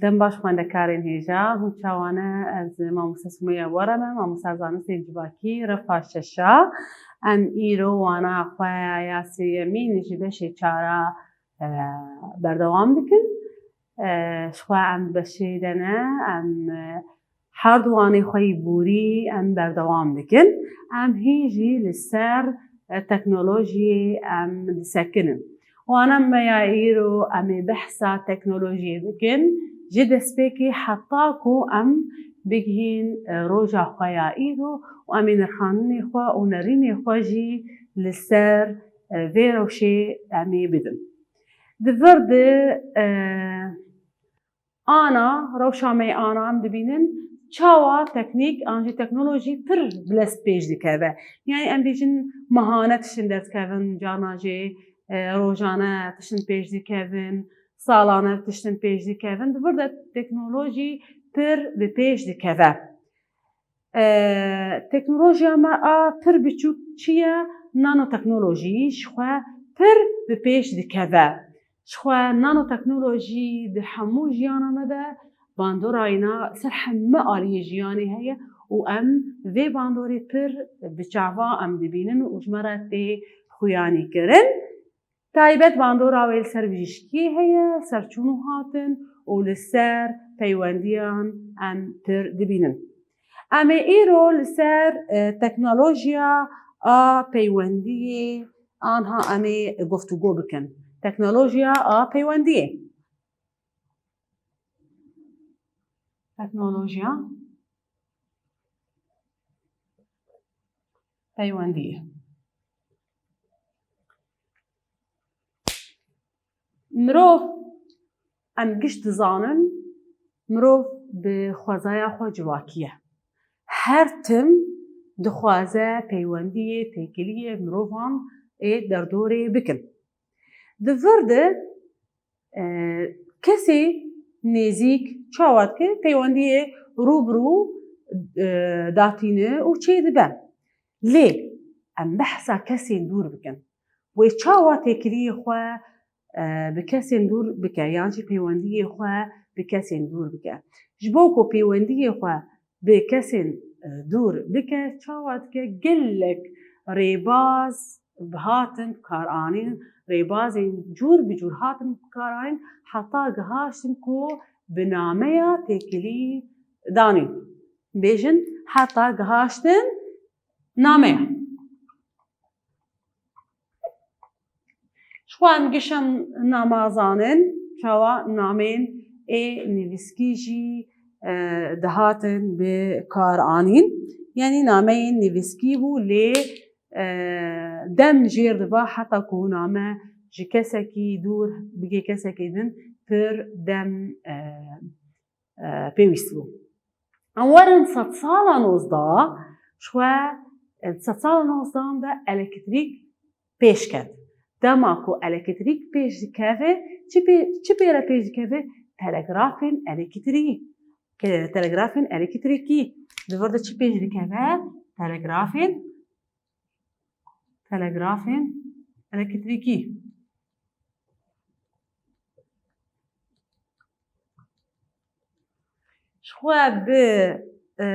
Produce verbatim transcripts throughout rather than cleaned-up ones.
Dem baş xwendekarên hêja, hûn çawa ne? Ez mamoste Sumeyya Bora me, mamoste zanistên civakî, refa şeşa. Em îro wana xwe ya sêyemîn ji beşê çara, e, berdewam dikin. E, ji xwe em beşê de ne, em, e, her du wanê xwe yî borî em berdewam dikin. Em hîn jî li ser, e, teknolojiyê em disekinin. Wana me ya îro em ê behsa teknolojiyê bikin. Ji destpêkê heta ku em bigihîn, e, roja xwe ya îro û em ê nirxandinê xwe û nerînê xwe jî li ser, e, vê rewşê em ê bidin. Di vir de, e, ana, rewşa me yê ana em dibînin, çawa teknîk an jî teknolojî pir bi dest pêş dikeve. Yani em bêjin mehane tiştin derdikevin, carna jî, e, rojane tiştin pêş dikevin, salane tiştin pêş dikevin. Di vir de teknolojî pir bi pêş dikeve. E, teknolojiya me a pir biçûk çi ye? Nanoteknolojî ji xwe pir bi pêş dikeve. Ji xwe nanoteknolojî di hemû jiyana me de bandorayîna ser hemû aliyê jiyanê heye û em vê bandorê pir bi çava em dibînin û ji me re tê xuyanî kirin. Taybet bandora wê li ser bijîşkiyê heye, ser çûn û hatin û li ser peywendiyan em pir dibînin. Em ê îro li ser, e, teknolojiya a peywendiyê anha em ê guftûgo bikin. Teknolojiya a peywendiyê. Teknolojiya peywendiyê. Mirov, em giş dizanin, mirov bi xwezaya xwe civakî ye. Her tim dixwaze peywendiyê, têkiliyê mirovan ê derdorê bikin. Di vir de, e, kesê nêzîk çawa dike peywendiyê rû bi rû, e, datîne û çêdibe. Lê em behsa kesên dûr bikin. Wê çawa têkiliyê xwe, e, bi kesên dûr bike, yan jî peywendiyê xwe bi kesên dûr bike? Ji bo ku peywendiyê xwe bi kesên, e, dûr bike, çawa dike? Gelek rêbaz bi hatin bikaranîn, rêbazên cûr bi cûr hatin bikaranîn, heta gihaştin ku bi nameya têkilî danîn. Bêjin, heta gihaştin nameya. Ji xwe em giş em nama zanin, çawa nameyên ê nivîskî jî, e, dihatin bi kar anîn. Yanî nameyên nivîskî bû, lê, e, dem jêr diba heta ku name ji kesekî dûr bigê kesekî din pir dem, e, e, pêwîst bû. Em werin sedsala nozdeh, ji xwe, e, sedsala nozdeh de elektrîk pêş ket. Dema ku elektrîk pêş dikeve, çi pê, çi pê re pêş dikeve? Telegrafên elektrî-, e, telegrafên elektrîkî. Di vir de çi pêş dikeve? Telegrafên, telegrafên elektrîkî. Ji xwe bi, e,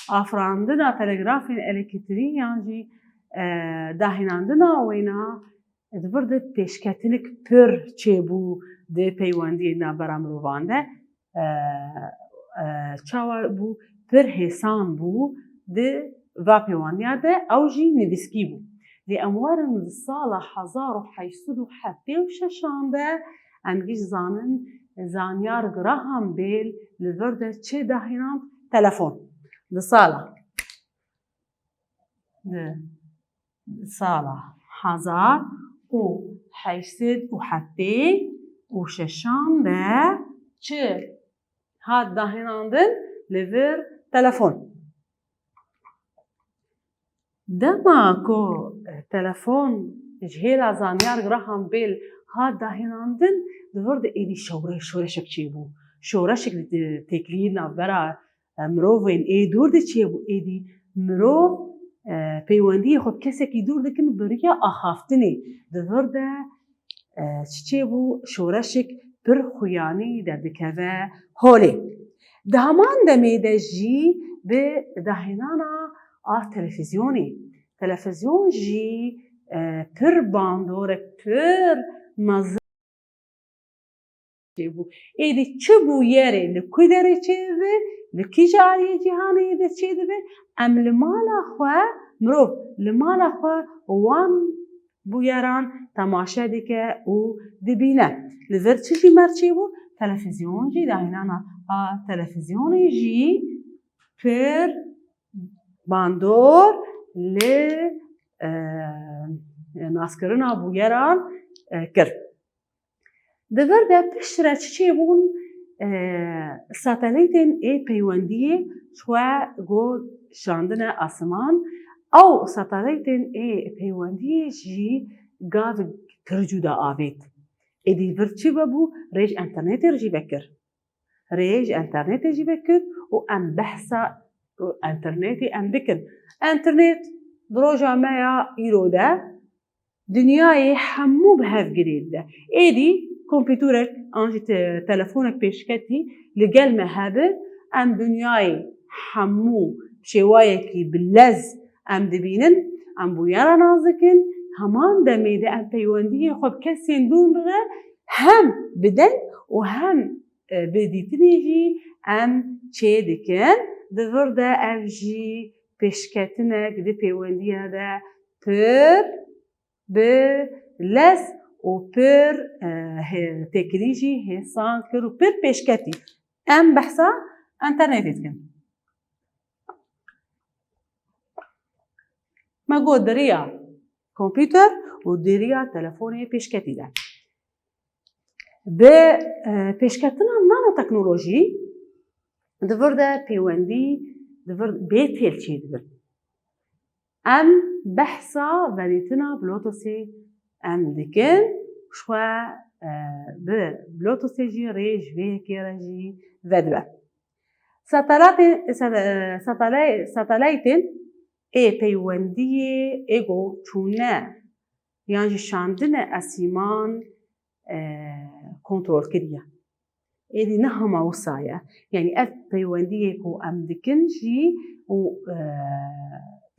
afirandina telegrafên elektrî yan jî, e, dahînandina wêna, di vir de pêşketinik pir çêbû di peywendiyên navbera mirovan de. E, e, çawa bû? Pir hêsan bû di va peywandiya de, ew jî nivîskî bû. Lê em werin di sala hezar û heşt sed û heftê û şeşan de em giş zanin, zanyar Graham Bell li vir de çi dahînand? Telefon. Di sala, di sala hezar û heşt sed û heftê û şeşan de çi hat dahînandin? Li vir telefon. Dema ku, e, telefon ji hêla zanyar Graham Bell hat dahînandin, di vir de êdî şore-, şoreşek çêbû. Şoreşek di têkiliyê navbera, e, mirovên ê dûr de çêbû. Êdî mirov, e, peywendiyê xwe bi kesekî dûr dikin bi riya axaftinê. Di vir de, e, çi çêbû? Şoreşek pir xuyanî derdikeve holê. Di heman demê de jî bi dahênana a televîzyonê. Televîzyon jî, e, pir bandorek pir mezin çêbû. Êdî çi bûyerê li ku derê çêdibe, li kîja aliyê cîhanê de çêdibe, em li mala xwe, mirov li mala xwe wan bûyeran temaşe dike û dibîne. Li vir çi jî mer çêbû? Televîzyon jî, dahênana a televîzyonê jî pir bandor li, e, naskirina bûyeran, e, kir. Di vir de piştre çi çêbûn, e, satelîtên ê peywendiyê xwe go şandine asiman. Ew satelîtên ê peywendiyê jî gavik pir cuda avêt. Êdî vir çi vebû? Rê ji înternetê re jî vekir. Rê ji înternetê jî vekir û em behsa înternetê em dikin. Înternet di roja me ya îro de dinyayê hemû bi hev girê dide. Êdî kompîterek an jî te-, telefonek pêşketî li gel me hebe, em dinyayê hemû bi şêwayekî bi lez em dibînin, em bûyera nas dikin, heman demê de em peywendiyê xwe bi kesên dûr re hem bi deng û hem, e, bi dîtinê jî em çê dikin. Di vir de ev jî pêşketinek di pêwendiya de pir bi lez û pir, e, hê-, têkilî jî hêsan kir û pir pêşketî. Em behsa înternetê dikin. Me got di riya kompîter û di riya telefonê pêşketî de. Bi, e, pêşketina nanoteknolojî di vir de pêwendî di vir bê têl çêdibin. Em behsa vedîtina Bluetoothê em dikin, xwe, e, bi Bluetoothê jî rê ji vê yekê re jî vedibe. Satelatê-, sate-, satele-, satelaytên ê peywendiyê ê go çûne yan jî şandine esîman, e, kontrol kiriye. Êdî ne hema wisa ye. Yanî ev peywendiyê ku em dikin jî û, e,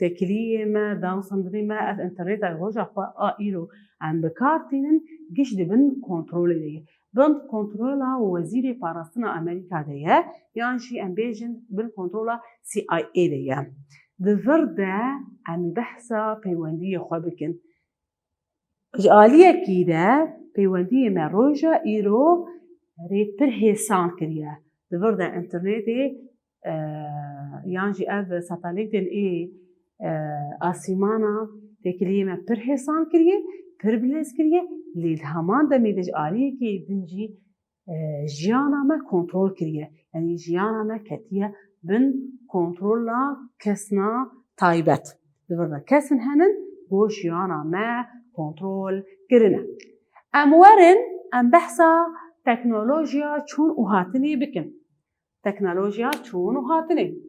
têkiliyê me, dawsandinê me, ev înterneta roja xwe a îro em bi kar tînin, giş di bin kontrolê de ye. Bin kontrola wezîrê parastina Amerîka de ye, yan jî em bêjin bin kontrola C I A de ye. Di vir de em ê behsa peywendiyê xwe bikin. Ji aliyekî de peywendiyê me roja îro rê pir hêsan kiriye. Di vir de înternetê, e, yan jî ev satelîtên ê, e, asîmana têkiliyê me pir hêsan kiriye, pir bilez kiriye, lê di heman demê de ji aliyekî din jî e, jiyana me kontrol kiriye. Yanî jiyana me ketiye bin kontrola kesna taybet. Di vir de kesin henin ku jiyana me kontrol kirine. Em werin, em behsa teknolojiya çûn û hatinê bikin. Teknolojiya çûn û hatinê.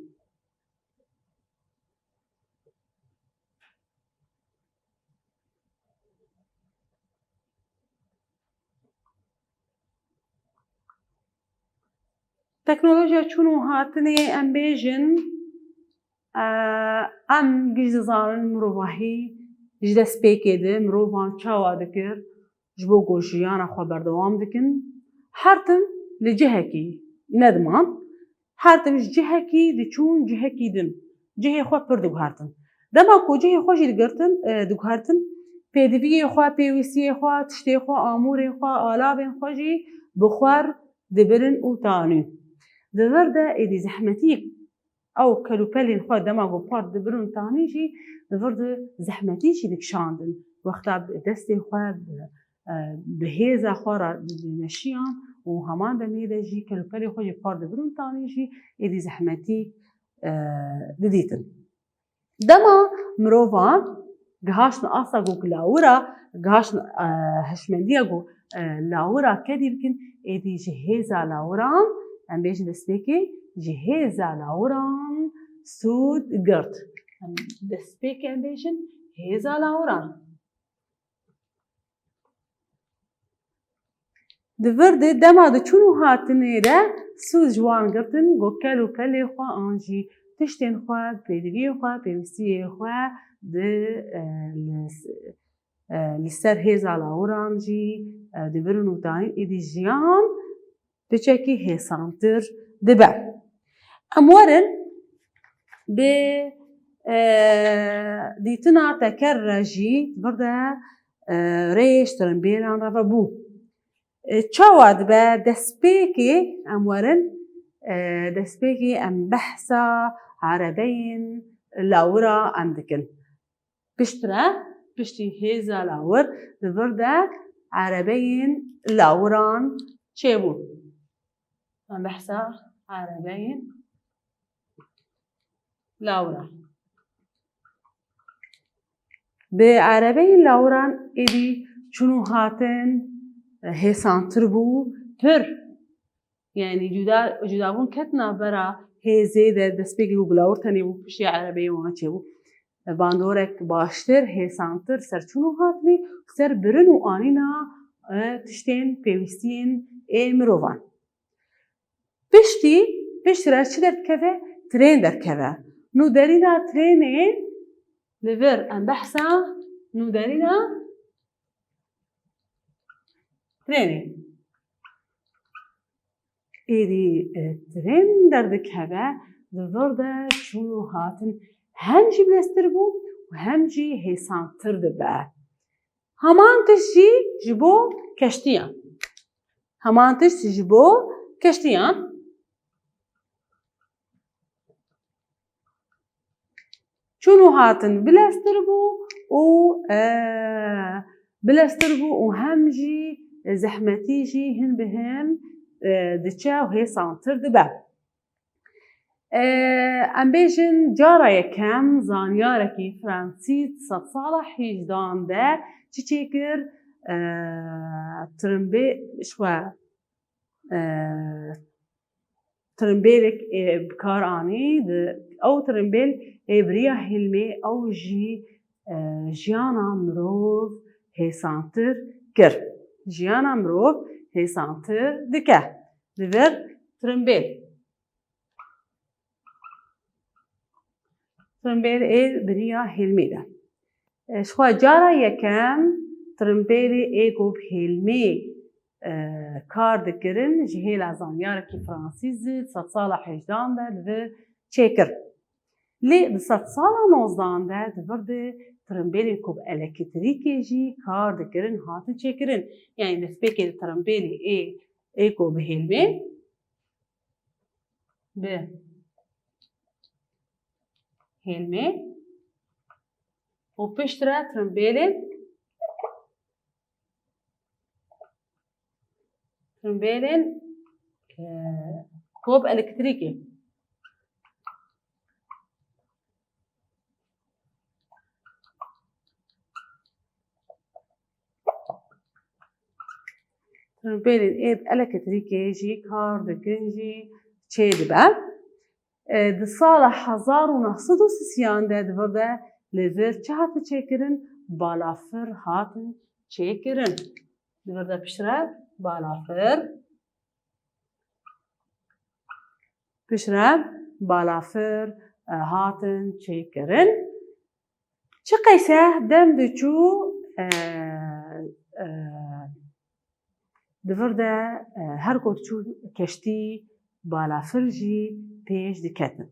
Teknolojiya çûn û hatinê, em bêjin, e, em giş dizanin mirovahî ji destpêkê de mirovan çawa dikir, ji bo ku jiyana xwe berdewam dikin, her tim li cihekî nediman, her tim ji cihekî diçûn cihekî din, cihê xwe pir diguhertin. Dema ku cihê xwe jî digirtin, e, diguhertin, pêdiviyê xwe, pêwîstiyê xwe, tiştê xwe, amûrên xwe, alavên xwe jî bi xwer dibirin û tanî. Di vir de êdî zehmetî ew kelûpelên xwe dema ku par dibirin tanî jî di vir de zehmetî jî dikişandin. Wexta bi destê xwe, bi, e, bi hêza xwe re dimeşiyan û heman demê de jî kelûpelê xwe jî par dibirin tanî jî êdî zehmetî, e, didîtin. Dema mirovan gihaştin asta ku lawira, gihaştin, e, hişmendiya ku, e, lawira kedî bikin, êdî ji hêza lawiran, em bêjin destpêkê, ji hêza lawiran sûd girt. Em destpêkê em bêjin hêza lawiran. Di vir de dema di çûn û hatinê de sûd ji wan girtin, ku kel û pelê xwe an jî tiştên xwe, pêdiviyê xwe, pêwîstiyê xwe di, e, li s-, e, li ser hêza lawiran jî, e, dibirin û dayîn êdî jiyan piçekî hêsantir dibe. Em werin bi, e, dîtina teker re jî di vir de, e, rêş tirimbêlan re ve bû. E, çawa dibe destpêkê em werin, e, destpêkê em behsa erebeyên lawira em dikin. Piştre, piştî hêza lawir di vir de erebeyên lawiran çêbûn. Em behsa erebeyên lawiran. Bi erebeyên lawiran êdî çûn û hatin hêsantir bû, pir. Yani cuda, cudabûn ket navbera hêzê de destpêkê ku bi lawir tenê bû, piştî erebeyê wan çêbû. Bandorek baştir, hêsantir ser çûn û hatinê, ser birin û anîna, e, tiştên pêwîstiyên ê mirovan. Piştî, piştre çi derdikeve? Trên derkeve. Nûderîna trênê li vir em behsa nûderîna trênê. Êdî, e, trên derdikeve, di vir de çûn û hatin hem jî bileztir bû û hem jî hêsantir dibe. Heman tişt jî ji bo keştiyan. Heman tişt ji bo keştiyan. Çûn û hatin bileztir bû û, e, bileztir bû û hem jî zehmetî jî hin bi hin, e, diçe û hêsantir dibe. E, em bêjin cara yekem zanyarekî fransî di sedsala hejdan de çi çêkir? E, tirimbê-, ji xwe, e, tirimbêlek, e, bi kar anî. Di, ew tirimbêl ê bi riya hêlmê ew jî, e, jiyana mirov hêsantir kir. Jiyana mirov hêsantir dike. Di vir tirimbêl. Tirimbêl ê bi riya hêlmê de. E, ji xwe cara yekem tirimbêlê ê ku bi hêlmê, e, kar dikirin, ji hêla zanyarekî fransîz di sedsala hejdan de di vir çêkir. Lê di sedsala nozdan de di vir de tirimbêlên ku bi elektrîkê jî kar dikirin hatin çêkirin. Yani destpêkê di tirimbêlê ê, ê ku bi hêlmê, bi hêlmê û piştre tirimbêlên, tirimbêlên, e, ku bi elektrîkê. Tirimbêlên ê bi elektrîkê jî kar dikin jî çêdibe. E, di sala hezar û neh sed û sî de di vir de li vir çi hate çêkirin? Balafir hatin çêkirin. Di vir de piştre balafir, piştre balafir, e, hatin çêkirin. Çi qeyse dem diçû, e, e, di vir de, e, her ku diçû keştî balafir jî pêş diketin.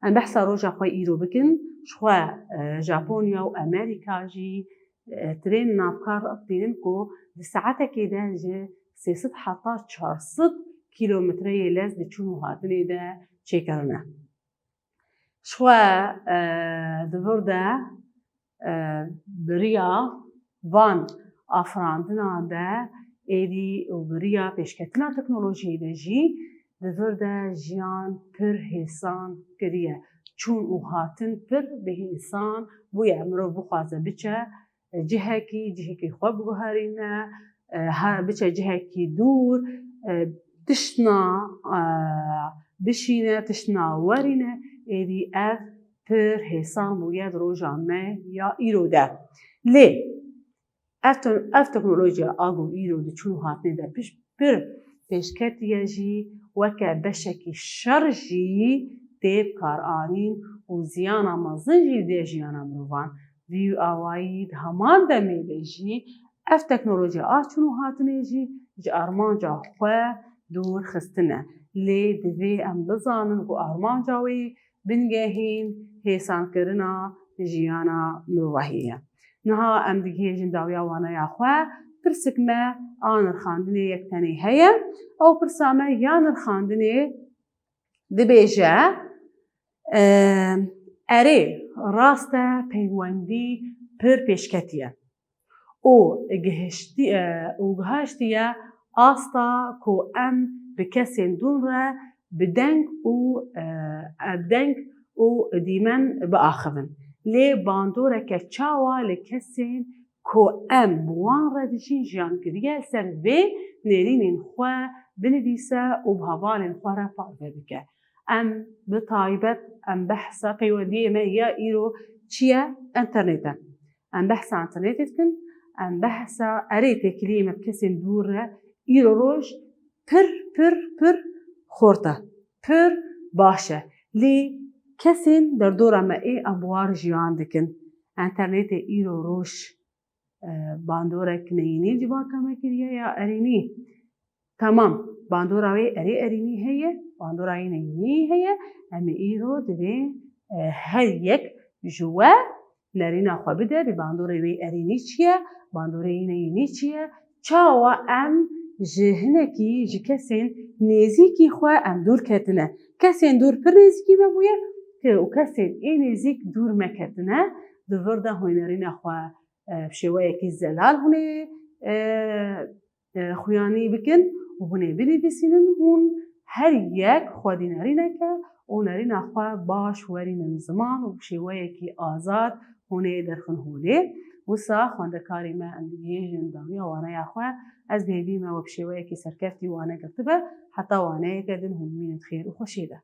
Em behsa roja xwe îro bikin, ji xwe, e, Japonya û Amerîka jî, e, trên navkar tînin ku di saetekê de ji sê sed heta çar sed kîlometreyê lez di çûn û hatinê de çêkirine. Ji xwe, e, di vir de, e, bi riya van afirandina de êdî û bi riya pêşketina teknolojiyê de jî di vir de jiyan pir hêsan kiriye. Çûn û hatin pir bi hêsan bûye. Mirov bixwaze biçe cihekî, cihekî xwe biguherîne, e, ha, biçe cihekî dûr, e, tiştna, e, bişîne, tiştna werîne, êdî ev pir hêsan bûye di roja me ya îro de. Lê ev te-, ev teknolojiya a ku îro di çûn û hatinê de piş-, pir pêşketiye jî weke beşekî şer jî tê bikaranîn û ziyana mezin jî dê jiyana mirovan. Vî awayî di heman demê de jî ev teknolojiya a çûn û hatinê jî ji armanca xwe dûr xistine. Lê divê em bizanin ku armanca wê bingehîn hêsankirina jiyana mirovahî ye. Niha em digihêjin dawiya waneya xwe, pirsik me a nirxandinê yek tenê heye. Ew pirsa me ya nirxandinê dibêje, e, erê, rast e, peywendî pir pêşketiye. û gihiştî-, e, û gihaştiye asta ku em bi kesên dûn re bi deng û, e, e, bi deng û dîmen biaxivin. Lê bandoreke çawa li kesên ku em bi wan re dijîn jiyan kiriye, li ser vê nêrînên xwe binivîse û bi hevalên xwe re parve bike. Em bi taybet, em behsa peywendiyê me ya îro çi ye? Enternêt e. Em behsa enternetê dikin, em behsa erê têkiliyê me bi kesên dûr re îro roj pir, pir, pir xort e, pir baş e. Lê kesên derdora me ê em bi wan jiyan dikin. Enternetê îro roj, e, bandorek neyînî civaka me kiriye ya erênî. Tamam, bandora wê erê erênî heye, bandora wê neyînî heye. Em ê îro divê, e, her yek ji we nerîna xwe bide, vê bandorê wê erênî çi ye, bandorê wê neyînî çi ye? Çawa em ji hinekî, ji kesên nêzîkî xwe em dûr ketine? Kesên dûr pir nêzîkî me bûye, ke û kesên ê nêzîk dûr me ketine, di vir de hûn ê nerîna xwe, e, bi şêweyekî zelal hûn ê, e, e, xuyanî bikin û hûn ê binivîsînin, hûn her yek xwedî nerîneke û nerîna xwe baş werînin ziman û bi şêweyekî azad hûn ê derxin holê. Wisa xwendekarê me, em digihêjin dawiya waneya xwe. Ez bi hêvî me we bi şêweyekî serkeftî wane girtibe. Heta waneyeke din hûn bimînin di xêr û xweşiyê de.